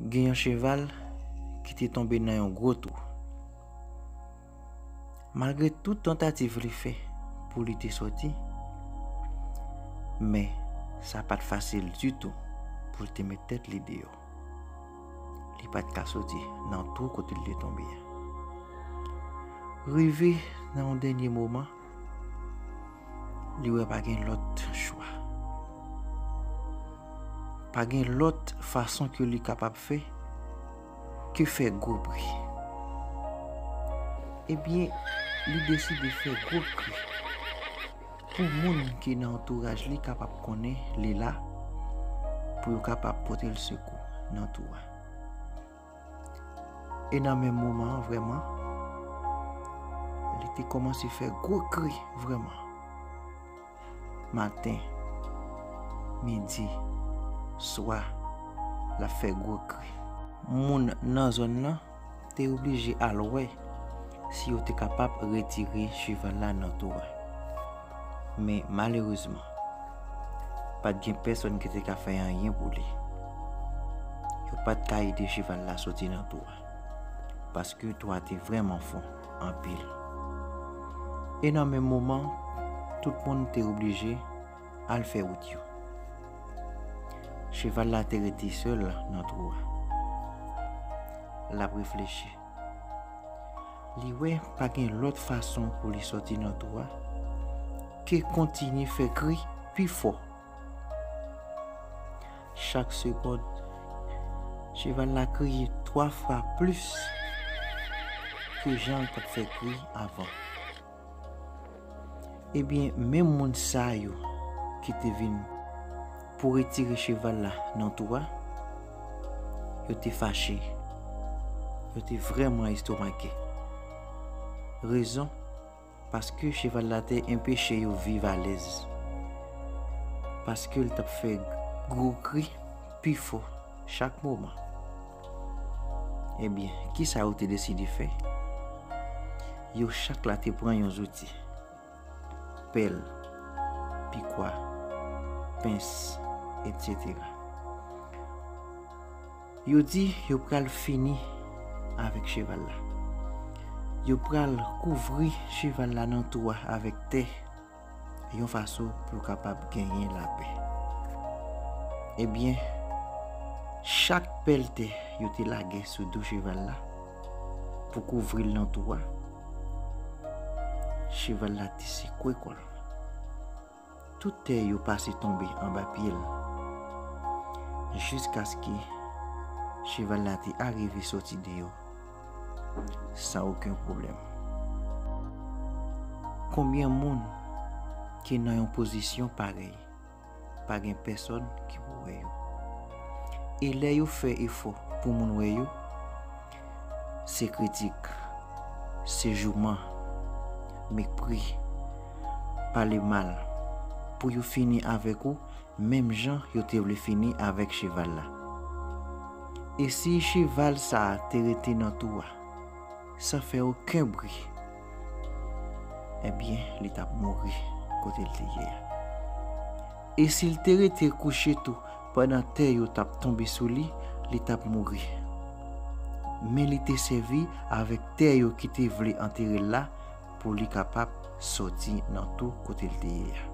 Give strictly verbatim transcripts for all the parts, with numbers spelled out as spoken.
Gen yon cheval ki te tonbe nan yon gwo twou. Malgre tout tantativ li fè pou li te sòti, men sa pa t fasil ditou pou l te met tèt li deyò. Li pa t ka sòti nan twou kote l te tonbe a. Rive nan yon dènye moman, li wè pa gen lòt chwa. Pa gen lòt fason ke li kapab fè ke fè gwo bri. Ebyen, li deside fè gwo kri pou moun ki nan antouraj li kapab konnen li la, pou yo kapab pote l sekou nan twou a. E nan menm moman an, vrèman, li te kòmanse fè gwo kri, vrèman. Maten, midi, swa, l ap fè gwo kri. Moun nan zòn nan te oblije al wè si yo te kapab retire cheval la nan twou a. Men malerezman, pa t gen pèsonn ki te ka fè anyen pou li. Yo pa t ka ede cheval la soti nan twou a, paske twou a te vrèman fon anpil. E nan menm moman, tout moun te oblije al fè wout yo. Cheval la te rete sèl nan twou a. L ap reflechi. Li wè pa gen lòt fason pou li sòti nan twou a ke kontinye fè kri pi fò. Chak segonn, cheval la kriye twa fwa plis ke jan l t ap fè kri avan. Ebyen, menm moun sa yo ki te vin pou retire cheval la nan twou a, yo te fache. Yo te vrèman estomake. Rezon, paske cheval la te enpeche yo viv alèz. Paske l t ap fè gwo kri pi fò chak moman. Ebyen, kisa yo te deside fè? Yo chak la te pran yon zouti. Pèl, pikwa, pens, etsetera. Yo di yo pral fini avèk cheval la. Yo pral kouvri cheval la nan twou a avèk tè, yon fason pou l kapab genyen lapè. Ebyen, chak pèl tè yo te lage sou do cheval la pou kouvri l nan twou a, cheval la te sekwe kò l. Tout tè yo pase tonbe anba pye l, jiskaske cheval la te arive sòti deyò san okenn pwoblèm. Konbyen moun ki nan yon pozisyon parèy, pa gen pèsonn ki pou wè yo? E lè yo fè efò pou moun wè yo, se kritik, se jouman, mepri, pale mal, pou yo fini avèk ou menm jan yo te vle fini avèk cheval la. E si cheval sa a te rete nan twou a, san fè okenn bri, ebyen, li t ap mouri kote l te ye a. E si l te rete kouche tou pandan tè yo t ap tonbe sou li, li t ap mouri. Men li te sèvi avèk tè yo ki te vle antere l la pou li kapab sòti nan twou kote l te ye a.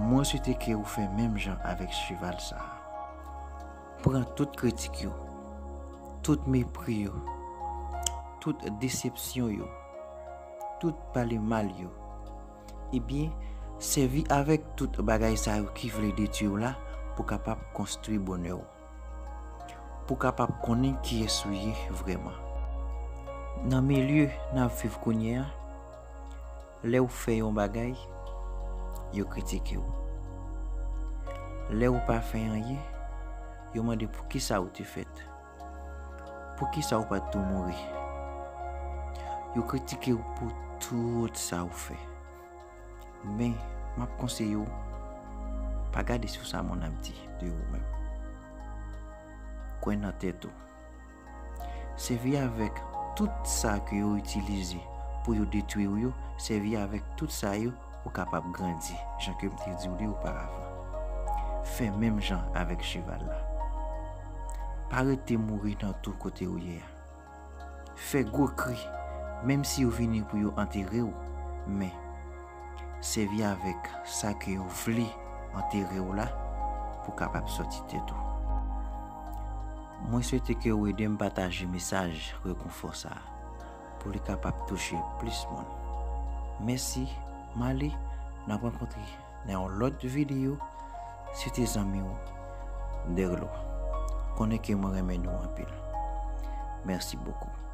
Mwen swete ke ou fè menm jan avèk cheval sa a. Pran tout kritik yo, tout mepri yo, tout desepsyon yo, tout pale mal yo. Ebyen, sèvi avèk tout bagay sa yo ki vle detwi w la pou kapab konstwi bonè w. Pou kapab konnen kiyès ou ye vrèman. Nan milye n ap viv kounye a, lè w fè yon bagay, yo kritike w. Lè w pa fè anyen, yo mande poukisa w te fèt. Poukisa w pa t tou mouri? Yo kritike w pou tout sa w fè. Men, m ap konseye w, pa gade sou sa moun ap di de ou menm. Kwè nan tèt ou. Sèvi avèk tout sa ke yo itilize pou yo detwi w yo, sèvi avèk tout sa yo pou w kapab grandi, jan ke m te di w li oparavan. Fè menm jan avèk cheval la. Pa rete mouri nan tou kote ou ye a. Fè gwo kri, menm si yo vini pou yo antere w, men sèvi avèk sa ke yo vle antere w la pou w kapab sòti tèt ou. Mwen swete ke w ede m pataje mesaj rekonfò sa a pou li kapab touche plis moun. Mèsi, m ale, n ap rankontre nan yon lòt videyo. Se te zanmi w, Derlo. Konnen ke mwen renmen nou anpil. Mèsi bokou.